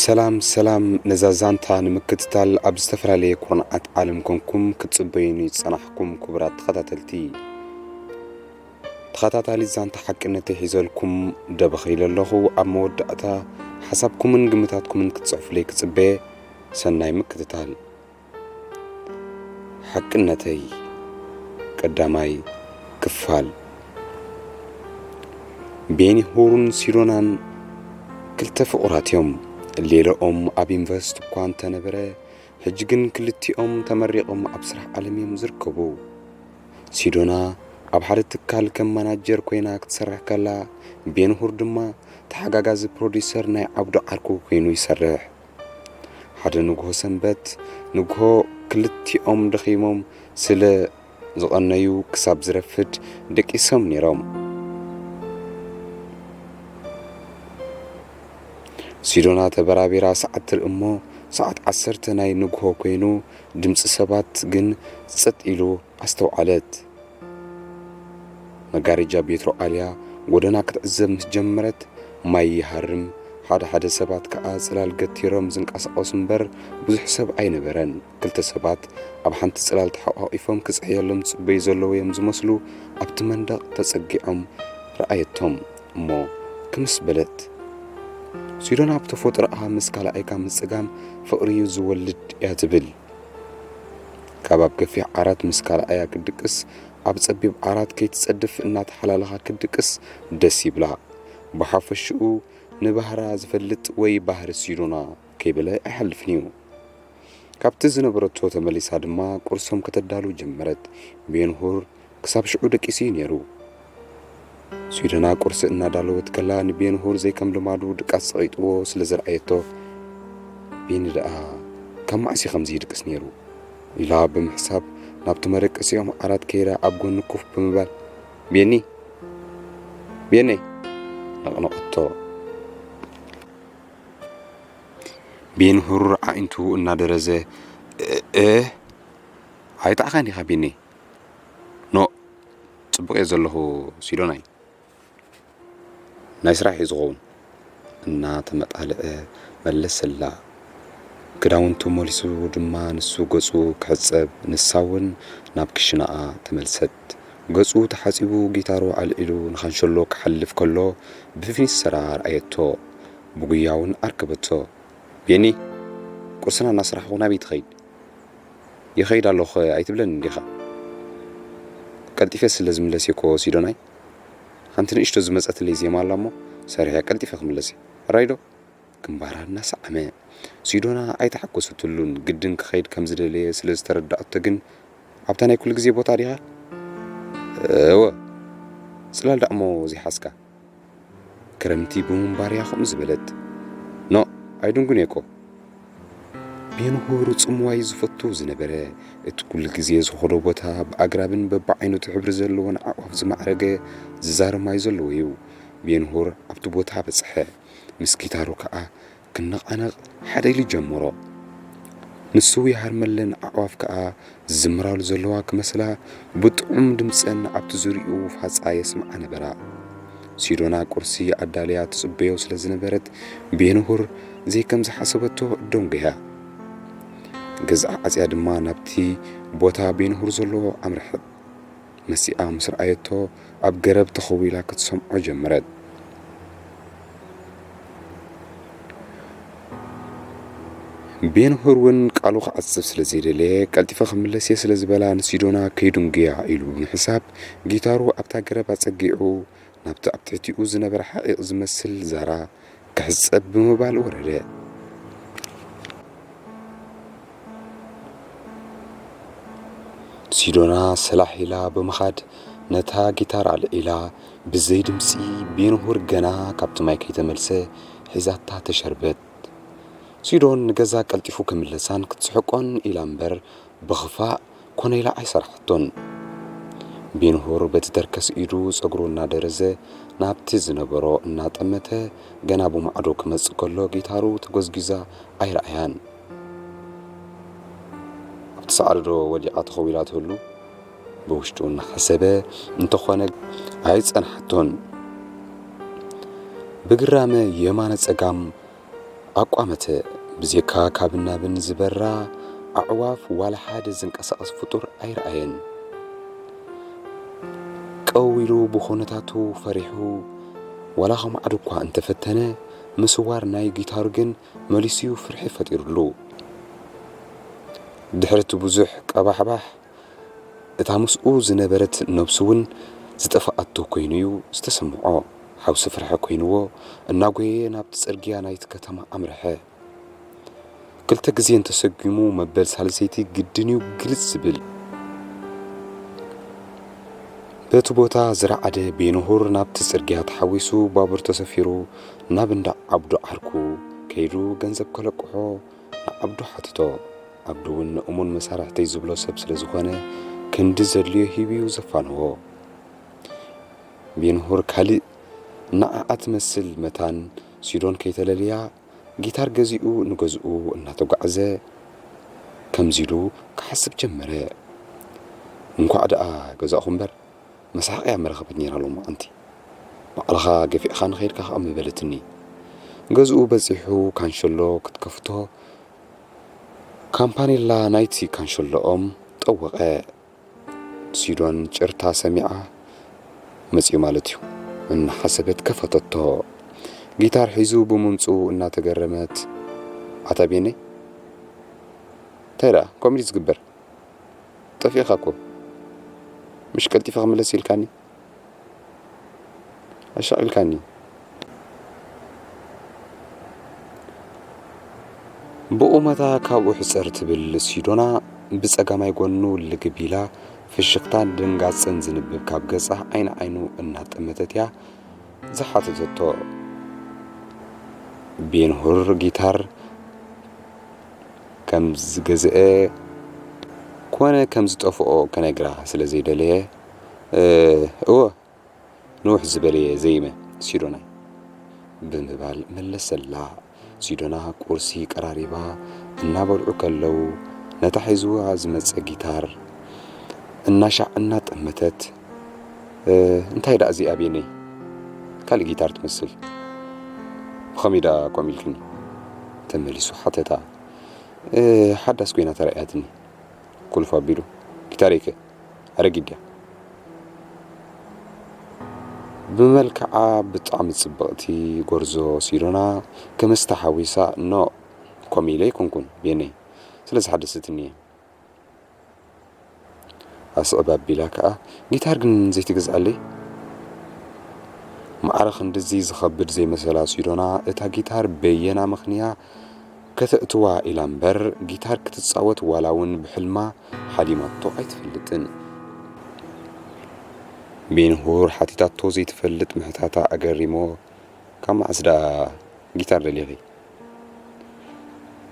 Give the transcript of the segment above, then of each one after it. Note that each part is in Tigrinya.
ሰላም ሰላም፣ ነዛ ዛንታ ንምክትታል ኣብ ዝተፈላለየ ኩርንዓት ዓለም ኮንኩም ክትጽበዩኒ ዝጸናሕኩም ክቡራት ተኸታተልቲ፣ ተኸታታሊ ዛንታ ሓቅነተይ ሒዘልኩም ደበኺለ ኣለኹ። ኣብ መወዳእታ ሓሳብኩምን ግምታትኩምን ክትጽሕፉለይ ክጽበ። ሰናይ ምክትታል። ሓቅነተይ ቀዳማይ ክፋል። ቤኒሁርን ሲዶናን ክልተ ፍቑራት እዮም። ሌላኦም ኣብ ዩኒቨርሲቲ እኳ እንተነበረ፣ ሕጂ ግን ክልቲኦም ተመሪቖም ኣብ ስራሕ ዓለም እዮም ዝርከቡ። ሲዶና ኣብ ሓደ ትካል ከም ማናጀር ኮይና ክትሰርሕ ከላ፣ ቤንሁር ድማ ተሓጋጋዚ ፕሮዲሰር ናይ ዓብዱ ዓርኩ ኮይኑ ይሰርሕ። ሓደ ንግሆ ሰንበት ንግሆ ክልቲኦም ደኺሞም ስለ ዝቐነዩ ክሳብ ዝረፍድ ደቂሶም ነይሮም። ሲዶና ተበራቢራ ሰዓት ትርኢ እሞ ሰዓት ዓሰርተ ናይ ንግሆ ኮይኑ ድምፂ ሰባት ግን ጸጥ ኢሉ ኣስተውዓለት። መጋረጃ ቤትሮ ኣልያ ጎደና ክትዕዘብ ምስ ጀመረት ማይ ይሃርም፣ ሓደ ሓደ ሰባት ከኣ ጽላል ገቲሮም ዝንቀሳቐሱ እምበር ብዙሕ ሰብ ኣይነበረን። ክልተ ሰባት ኣብ ሓንቲ ጽላል ተሓቋቒፎም ክጽሕየሎም ዝጽበዩ ዘለዉ እዮም ዝመስሉ ኣብቲ መንደቕ ተጸጊዖም ረኣየቶም እሞ ክምስ በለት። ሲዶና ኣብ ተፈጥሮኣ ምስ ካልኣይካ ምጽጋም ፍቕሪ እዩ ዝወልድ እያ ትብል። ካብ ኣብ ገፊሕ ዓራት ምስ ካልኣያ ክትድቅስ ኣብ ጸቢብ ዓራት ከይትጸድፍ እናተሓላለኻ ክትድቅስ ደስ ይብላ። ብሓፈሽኡ ንባህራ ዝፈልጥ ወይ ባህሪ ሲዶና ከይበለ ኣይሓልፍን እዩ። ካብቲ ዝነበረቶ ተመሊሳ ድማ ቁርሶም ከተዳሉ ጀመረት። ቤንሁር ክሳብ ሽዑ ደቂሱ እዩ ነይሩ። ሲዶና ቁርሲ እናዳለወት ከላ ንቤንሁር ዘይከም ልማዱ ድቃስ ጸቒጥዎ ስለ ዘርኣየቶ፣ ቤኒ ደኣ ካብ መዓስ እዩ ከምዚ ይድቅስ ነይሩ? ኢላ ብምሕሳብ ናብቲ መደቀሲኦም ዓራት ከይዳ ኣብ ጎኒ ኮፍ ብምባል፣ ቤኒ፣ ቤነይ፣ ነቕነቐቶ። ቤንሁር ኣዒንቱ እናደረዘ፣ እ፣ እ፣ ኣይጠዓኻን ኢኻ ቤኒ? ኖእ፣ ጽቡቕ እየ ዘለኹ ሲዶናይ። ናይ ስራሕ እዩ ዝኸውን። እናተመጣልዐ መለሰላ። ክዳውንቱ መሊሱ ድማ ንሱ ገጹ ክሕጸብ፣ ንሳ እውን ናብ ክሽናኣ ተመልሰት። ገጹ ተሓጺቡ ጊታሩ ኣልዒሉ ንኻንሸሎ ክሓልፍ ከሎ ብፊኒስተራ ኣርኣየቶ። ብጉያ እውን ኣርከበቶ። ቤኒ፣ ቁርስና እናሰራሕኹ ናበይ ትኸይድ? ይኸይድ ኣለኹ ኣይትብለንን ዲኻ? ቀልጢፈ ስለ ዝምለስ እየ እኮ ሲዶናይ። ሓንቲ ንእሽቶ ዝመጸትለይ ዜማ ኣላ እሞ ሰሪሐ ቀልጢፈ ክምለስ እየ። ሕራይ ዶ? ግንባራ እናሰዓመ። ሲዶና ኣይተሓጎሰትሉን። ግድን ክኸይድ ከም ዝደለየ ስለ ዝተረዳኣቶ ግን፣ ኣብታ ናይ ኩሉ ግዜ ቦታ ዲኻ? እወ። ጽላል ደኣ እሞ ዘይሓዝካ? ክረምቲ ብምንባር እያ ከምኡ ዝበለት። ኖእ፣ ኣይድንጉን እየ እኮ። ቤንሁር ጽምዋ እዩ ዝፈቱ ዝነበረ። እቲ ኩሉ ግዜ ዝኸዶ ቦታ ብኣግራብን በብዓይነቱ ሕብሪ ዘለዎን ኣዕዋፍ ዝማዕረገ ዝዛረብ ማይ ዘለዎ እዩ። ቤንሁር ኣብቲ ቦታ በጽሐ። ምስ ጊታሩ ከኣ ክነቓነቕ ሓደ ኢሉ ጀመሮ። ንሱ ይሃርመለን ኣዕዋፍ ከኣ ዝዝምራሉ ዘለዋ ክመስላ ብጥዑም ድምጸን ኣብቲ ዙርያኡ ፋጻ የስምዓ ነበራ። ሲዶና ቁርሲ ኣዳልያ ትጽበዮ ስለ ዝነበረት ቤንሁር ዘይከም ዝሓሰበቶ ደንጉያ። ገዝኣ ዓጽያ ድማ ናብቲ ቦታ ቤንሁር ዘለዎ ኣምርሐት። መሲኣ ምስ ረኣየቶ ኣብ ገረብ ተኸዊላ ክትሰምዖ ጀመረት። ቤንሁር እውን ቃሉ ክዓጽፍ ስለ ዘይደለየ ቀልጢፈ ክምለስ እየ ስለ ዝበላ ንሲዶና ከይድንጉያ ኢሉ ብምሕሳብ ጊታሩ ኣብታ ገረብ ኣጸጊዑ ናብቲ ኣብ ትሕቲኡ ዝነበረ ሓቒቕ ዝመስል ዛራ ክሕጸብ ብምባል ወረደ። ሲዶና ሰላሕ ኢላ ብምኻድ ነታ ጊታር ኣልዒላ ብዘይ ድምጺ ቤንሁር ገና ካብቲ ማይ ከይተመልሰ ሒዛታ ተሸርበት። ሲዶን ንገዛ ቀልጢፉ ክምለሳን ክትስሕቆን ኢላ እምበር ብኽፋእ ኮነ ኢላ ኣይሰራሓቶን። ቤንሁር በቲ ተርከስ ኢዱ ጸጉሩ እናደረዘ ናብቲ ዝነበሮ እናጠመተ ገና ብማዕዶ ክመጽእ ከሎ ጊታሩ ተጎዝጒዛ ኣይረኣያን። ኣብቲ ሳዕሪ ዶ ወዲቓ ተኸዊላ ትህሉ? ብውሽጡ እናሓሰበ እንተኾነ ኣይጸንሓቶን። ብግራመ የማነ ጸጋም ኣቋመተ። ብዜካ ካብን ናብን ዝበራ ኣዕዋፍ ዋላ ሓደ ዝንቀሳቐስ ፍጡር ኣይረኣየን። ቀው ኢሉ ብኹነታቱ ፈሪሑ፣ ዋላ ከማዕድ እኳ እንተፈተነ፣ ምስዋር ናይ ጊታሩ ግን መሊሱ'ዩ ፍርሒ ፈጢሩሉ። ድሕሪ እቲ ብዙሕ ቀባሕባሕ፣ እታ ምስኡ ዝነበረት ነብሱ እውን ዝጠፍኣቶ ኮይኑ'ዩ ዝተሰምዖ። ሓውሲ ፍርሒ ኮይንዎ፣ እናጎየየ ናብቲ ጽርግያ ናይቲ ከተማ ኣምርሐ። ክልተ ግዜ እንተሰጒሙ፣ መበል ሳልሰይቲ ግድን'ዩ ግልጽ ዝብል። በቲ ቦታ ዝረዓደ ቤንሁር ናብቲ ጽርግያ ተሓዊሱ ባቡር ተሰፊሩ ናብ እንዳ ዓብዱ ዓርኩ ከይዱ ገንዘብ ከለቅሖ ንዓብዱ ሓተቶ። ዓብዱ እውን ንእሙን መሳርሕተይ ዝብሎ ሰብ ስለ ዝኾነ ክንዲ ዘድልዮ ሂቡ'ዩ ዘፋነዎ። ቤንሁር ካልእ ንዓኣ ትመስል መታን ሲዶን ከይተለልያ ጊታር ገዚኡ ንገዝኡ እናተጓዕዘ ከምዚ ኢሉ ክሓስብ ጀመረ። እንኳዕ ደኣ ገዛእኹ እምበር፣ መሳሕቕ እያ መረኸበት ነይራ ሎማዓንቲ። ባዕልኻ ገፊዕኻ ንኸይድካ ከኣ ምበለትኒ። ገዝኡ በጺሑ ካንሸሎ ክትከፍቶ ካምፓኔላ ናይቲ ካንሸሎኦም ጠወቐ። ሲዶን ጭርታ ሰሚዓ መጺኡ ማለት እዩ እናሓሰበት ከፈተቶ። ጊታር ሒዙ ብምምጽኡ እናተገረመት፣ ኣታ ቤነይ፣ እንታይ ደኣ ከምኡ ድዩ ዝግበር? ጠፊእኻ እኮ። ምሽ ቀልጢፈ ክምለስ ኢልካኒ? ኣሻቒልካኒ። ብቑመታ ካብኡ ሕጽር ትብል ሲዶና ብጸጋማይ ጎኑ ልግብ ኢላ ፍሽኽታን ድንጋጽን ዝንብብ ካብ ገጻ ዓይኒ ዓይኑ እናጠመተት እያ ዝሓተተቶ። ቤንሁር ጊታር ከም ዝገዝአ ኮነ ከም ዝጠፍኦ ክነግራ ስለ ዘይደለየ፣ "እ፣ እወ፣ ንውሕ ዝበለየ ዘይመ፣ ሲዶናይ" ብምባል መለሰላ። ሲዶና ቁርሲ ቀራሪባ እናበልዑ ከለዉ፣ ነታ ሒዝዋ ዝመጸ ጊታር እናሻዕ እናጠመተት፣ "እ፣ እንታይ ደኣ እዚኣ ቤነይ? ካልእ ጊታር ትመስል። ብኸመይ ደኣ ከምኡ ኢልክኒ?" ተመሊሱ ሓተታ። "እ፣ ሓዳስ ኮይና ተራእያትኒ። ኩልፍ ኣቢሉ። ጊታረይከ? ኣረጊት ድያ?" ብመልክዓ ብጣዕሚ ጽብቕቲ ጎርዞ ሲዶና ክምስታ ሓዊሳ፣ "ኖእ፣ ከምኡ ኢለ ኣይኮንኩን ቤነይ፣ ስለ ዝሓደሰትኒ እየ" ኣስዕብ ኣቢላ ከኣ፣ "ጊታር ግን ዘይትገዝኣለይ?" ማዕረ ክንድዚ ዝኸብድ ዘይመሰላ ሲዶና፣ እታ ጊታር በየና ምኽንያ ከተእትዋ ኢላ እምበር፣ ጊታር ክትጻወት ዋላ እውን ብሕልማ ሓሊማቶ ኣይትፈልጥን። ቤንሁር ሓቲታቶ ዘይትፈልጥ ምሕታታ ኣገሪሞ፣ "ካብ መዓስ ደኣ ጊታር ደሊኺ?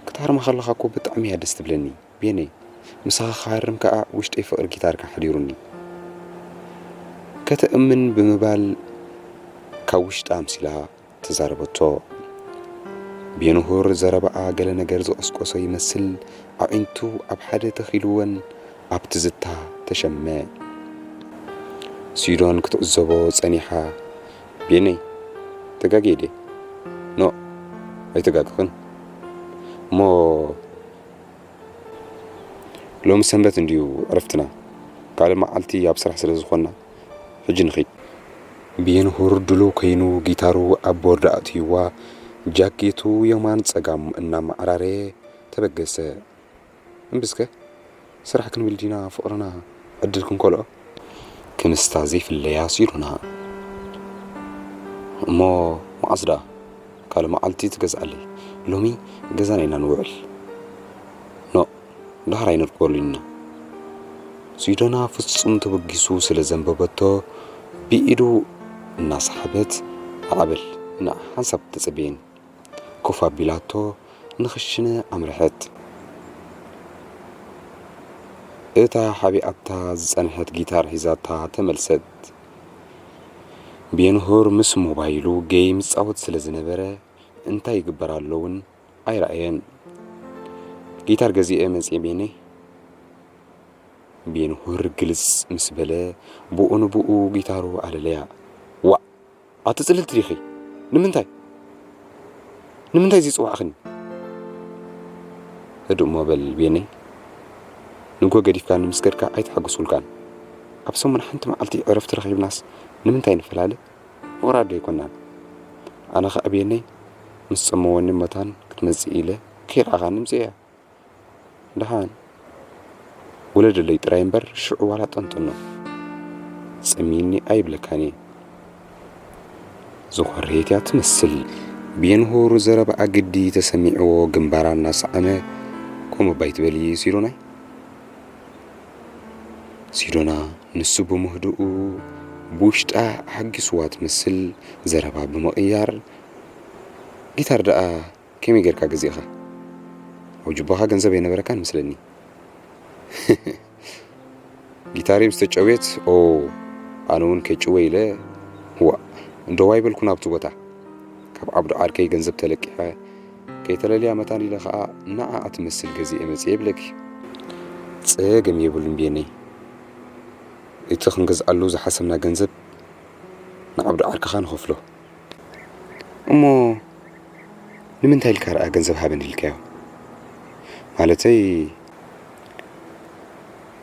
ክትሃርማ ከለኻ እኮ ብጣዕሚ እያ ደስ ትብለኒ ቤነይ። ምሳኻ ክሃርም ከኣ ውሽጠይ ፍቕሪ ጊታርካ ሓዲሩኒ" ከተእምን ብምባል ካብ ውሽጣ ኣምሲላ ተዛረበቶ። ቤንሁር ዘረባኣ ገለ ነገር ዝቐስቀሶ ይመስል፣ ኣዒንቱ ኣብ ሓደ ተኺልወን ኣብ ትዝታ ተሸመ። ሲዶን ክትዕዘቦ ጸኒሓ፣ "ቤነይ፣ ተጋግየ ድየ?" "ኖእ፣ ኣይተጋገኽን። እሞ ሎሚ ሰንበት እንድዩ ዕረፍትና። ካልእ መዓልቲ ኣብ ስራሕ ስለ ዝኾንና፣ ሕጂ ንኺድ።" ቤንሁር ድሉው ኮይኑ ጊታሩ ኣብ ቦርድ ኣእትይዋ፣ ጃኬቱ የማን ጸጋም እናመዓራረየ ተበገሰ። "እምብስከ፣ ስራሕ ክንብል ዲና ፍቕርና ዕድል ክንከልኦ?" ክምስታ ዘይፍለያ ሲዶና። "እሞ መዓስ ደኣ? ካልእ መዓልቲ ትገዝኣለይ። ሎሚ ገዛና ኢና ንውዕል። ኖእ፣ ደሓር ኣይንርከበሉን ኢና።" ሲዶና ፍጹም ተበጊሱ ስለ ዘንበበቶ፣ ብኢዱ እናሰሓበት፣ "ኣቐበል፣ ንዓ ሓንሳብ ተጸበየኒ" ኮፍ ኣቢላቶ ንኽሽነ ኣምርሐት። እታ ሓቢኣታ ዝጸንሐት ጊታር ሒዛታ ተመልሰት። ቤንሁር ምስ ሞባይሉ ጌም ይጻወት ስለ ዝነበረ፣ እንታይ ይግበር ኣሎ እውን ኣይረኣየን። "ጊታር ገዚኤ መጺኤ ቤነይ?" ቤንሁር ግልጽ ምስ በለ፣ ብኡ ንብኡ ጊታሩ ኣለለያ። "ዋእ! ኣቲ ጽልልቲ ዲኺ? ንምንታይ?" ንምንታይ ዘይጽዋዕኽኒ? ህዱእ እሞ በል ብየነይ። ንጎ ገዲፍካኒ ምስ ከድካ ኣይተሓጎስኩልካን። ኣብ ሰሙን ሓንቲ መዓልቲ ዕረፍቲ ረኺብናስ ንምንታይ ንፈላለ? ፍቕሪ ኣዶ ኣይኮናን። ኣነ ኸኣ ብየነይ ምስ ጸመወኒ መታን ክትመጽእ ኢለ ከይረኣኻኒ ምጽእ እያ። ደሓን ውለደለይ ጥራይ እምበር ሽዑ ዋላ ጠንጥኖ። ጸሚኒ ኣይብለካን እየ። ዝኾረየት እያ ትመስል። ቤንሁር ዘረባኣ ግዲ ተሰሚዕዎ ግንባራ እናሰዓመ፣ ከምኡ እባ ኣይትበሊ ሲዶናይ። ሲዶና ንሱ ብምህድኡ ብውሽጣ ሓጊስዋ ትመስል ዘረባ ብምቕያር፣ ጊታር ደኣ ከመይ ጌርካ ገዚእኻ? ኣብ ጅቦኻ ገንዘብ ኣይነበረካን መስለኒ። ጊታረይ ምስ ተጨውየት፣ ኦ፣ ኣነ እውን ከይጭወ ኢለ፣ ዋእ፣ እንደዋ ኣይበልኩን ኣብቲ ቦታ። ካብ ዓብዱ ዓርከይ ገንዘብ ተለቂሐ፣ ከይተለልያ መታን ኢለ ኸኣ ንዓኣ ትመስል ገዚኤ መጺኤ ይብለኪ። ጸገም የብሉን ብየነይ። እቲ ክንገዝኣሉ ዝሓሰብና ገንዘብ ንዓብዱ ዓርክኻ ንኸፍሎ። እሞ ንምንታይ ኢልካ ደኣ ገንዘብ ሃበኒ ኢልካዮ? ማለተይ፣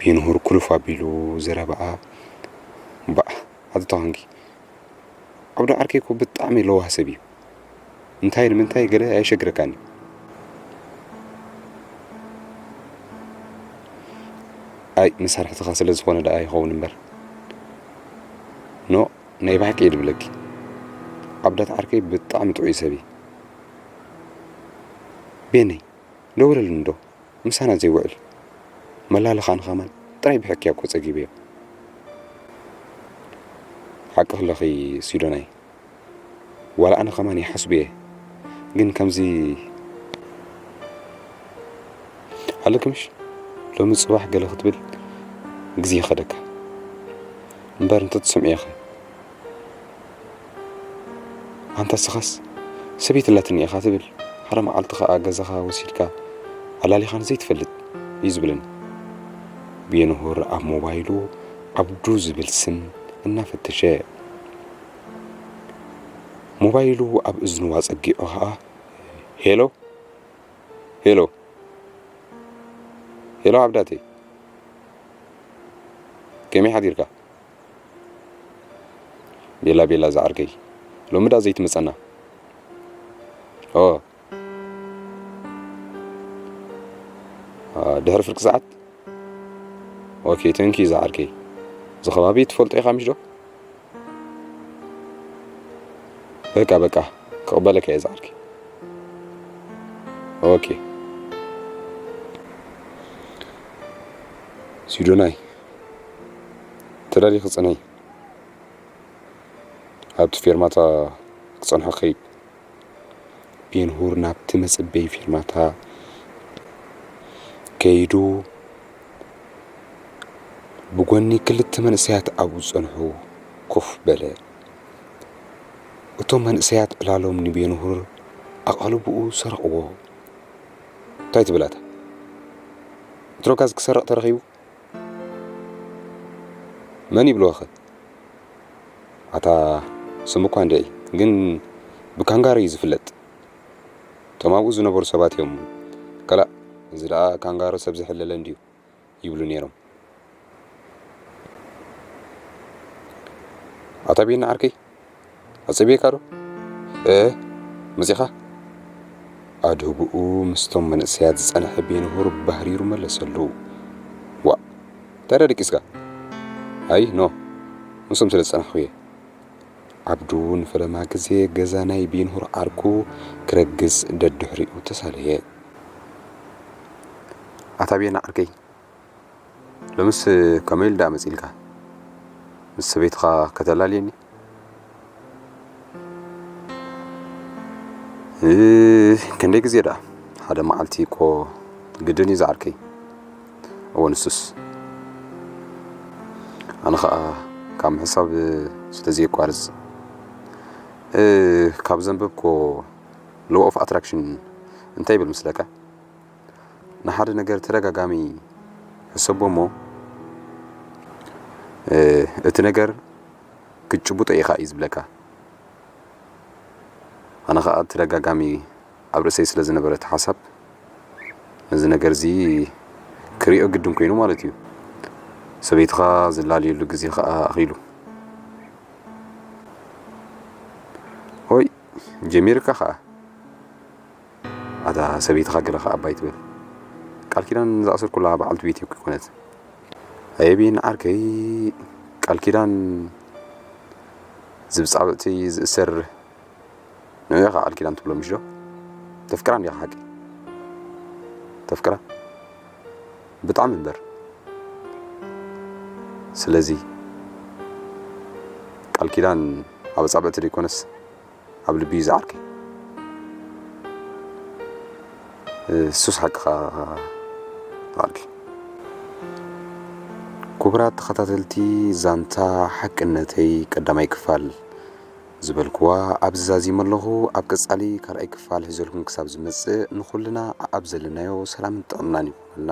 ቤንሁር ኩልፍ ኣቢሉ ዘረባኣ። ባእ፣ ኣቲ ተኾንኪ፣ ዓብዱ ዓርከይ እኮ ብጣዕሚ ለዋህ ሰብ እዩ። እንታይ ንምንታይ ገለ ኣየሸግረካን እዩ። ኣይ፣ መሳርሕትኻ ስለ ዝኾነ ደኣ ይኸውን እምበር። ኖ፣ ናይ ብሓቂ እየ ድብለኪ። ዓብዳት ዓርከይ ብጣዕሚ ጥዑይ ሰብ እዩ። ቤነይ፣ ደውለሉ እንዶ፣ ምሳና ዘይውዕል። መላለኻ ንኸማን ጥራይ ብሕክያ እኮ ጸጊበዮ። ሓቅኺ ኣለኺ ሲዶናይ። ዋላ ኣነ ከማን ይሓስብ እየ። ግን ከምዚ ኣለኪ ምሽ? ሎሚ ጽባሕ ገለ ክትብል ግዜ ይኸደካ። እምበር እንተትሰምዕዮ ኸ? ኣንታ ስኻስ ሰበይቲ ኣላትኒ ኢኻ ትብል፣ ሓደ መዓልቲ ኸኣ ገዛኻ ወሲድካ ኣላሊኻኒ ዘይትፈልጥ እዩ ዝብለኒ። ቤንሁር ኣብ ሞባይሉ ዓብዱ ዝብል ስም እናፈተሸ፣ ሞባይሉ ኣብ እዝኑ ኣጸጊዑ ኸኣ፣ ሄሎ፣ ሄሎ፣ ሄሎ ዓብዳተይ፣ ከመይ ሓዲርካ? ቤላ ቤላ ዝዓርከይ፣ ሎሚ ደኣ ዘይትመጸና? ኦ፣ አ፣ ድሕሪ ፍርቂ ሰዓት? ኦኬ፣ ተንኪ ዝዓርከይ። እዚ ከባቢ ትፈልጦ ኢኻ ምሽ ዶ? በቃ፣ በቃ፣ ክቕበለካ እየ ዝዓርከይ። ኦኬ። ሲዶናይ፣ ተዳሊኺ ጽንሒ። ኣብቲ ፌርማታ ክጸንሖ ክኸይድ። ቤንሁር ናብቲ መጸበዪ ፌርማታ ከይዱ፣ ብጎኒ ክልተ መንእሰያት ኣብኡ ዝጸንሑ ኮፍ በለ። እቶም መንእሰያት ዕላሎም ንቤንሁር ኣቓልቦኡ ሰረቕዎ። እንታይ ትብል ኣታ? እትሮጋዝ ክሰርቕ ተረኺቡ? መን ይብልዎኸ? ኣታ ስሙ እኳ እንድዒ፣ ግን ብካንጋሮ እዩ ዝፍለጥ። እቶም ኣብኡ ዝነበሩ ሰባት እዮም፣ "ከላእ፣ እዚ ደኣ ካንጋሮ ሰብ ዝሕለለ እንድዩ" ይብሉ ነይሮም። ኣታ ቤና ዓርከይ፣ ኣጸብየካ ዶ? እ፣ መጺኻ? ኣድህብኡ ምስቶም መንእሰያት ዝጸንሐ ቤንሁር ባህሪሩ መለሰሉ። "ዋእ፣ እንታይ ደኣ ደቂስካ?" "ኣይ፣ ኖ፣ ምስኦም ስለ ዝጸናሕኩ እየ።" ዓብዱ ንፈለማ ግዜ ገዛ ናይ ቤንሁር ዓርኩ ክረግጽ ደድሕሪኡ ተሳለየ። ኣታ ቤና ዓርከይ፣ ሎምስ ከመይ ኢሉ ደኣ መጺእልካ? ምስ ሰበይትኻ ከተላልየኒ? እ፣ ክንደይ ግዜ ደኣ? ሓደ መዓልቲ እኮ ግድን እዩ ዝዓርከይ። እወ፣ ንሱስ። ኣነ ኸኣ ካብ ምሕሳብ ስለ ዘየቋርጽ፣ እ፣ ካብ ዘንበብኮ ሎ ኦፍ ኣትራክሽን እንታይ ይብል ምስለካ? ንሓደ ነገር ተደጋጋሚ ሕሰቦ እሞ፣ እ፣ እቲ ነገር ክትጭብጦ ኢኻ እዩ ዝብለካ። ኣነ ኸኣ ተደጋጋሚ ኣብ ርእሰይ ስለ ዝነበረ እቲ ሓሳብ፣ ነዚ ነገር እዚ ክሪኦ ግድን ኮይኑ ማለት እዩ። ሰበይትኻ ዝላለየሉ ግዜ ኸኣ ኣኺሉ። ሆይ፣ ጀሚርካ ኸኣ። ኣታ ሰበይትኻ ገለ ኸኣ ኣባይ ትበል። ቃል ኪዳን ዝኣሰርኩላ በዓልቲ ቤት እኮ ይኮነት። ኣየቢን ዓርከይ፣ ቃል ኪዳን ዝብጻብዕቲ ዝእሰር ንዑ ኢኻ ቃል ኪዳን ትብሎ ምሽ ዶ? ተፍቅራ እንዲኻ ሓቂ? ተፍቅራ? ብጣዕሚ እምበር። ስለዚ ቃል ኪዳን ኣብ ኣጻብዕቲ ደይኮነስ ኣብ ልቢ እዩ ዝዓርከይ። እሱስ ሓቅኻ ተቓልኪ። ክቡራት ተኸታተልቲ ዛንታ ሓቅነተይ ቀዳማይ ክፋል ዝበልኩዋ ኣብዚ ዛዚመ ኣለኹ። ኣብ ቀጻሊ ካልኣይ ክፋል ሒዘልኩም ክሳብ ዝመጽእ ንኹልና ኣብ ዘለናዮ ሰላምን ጥዕናን ይኹነልና።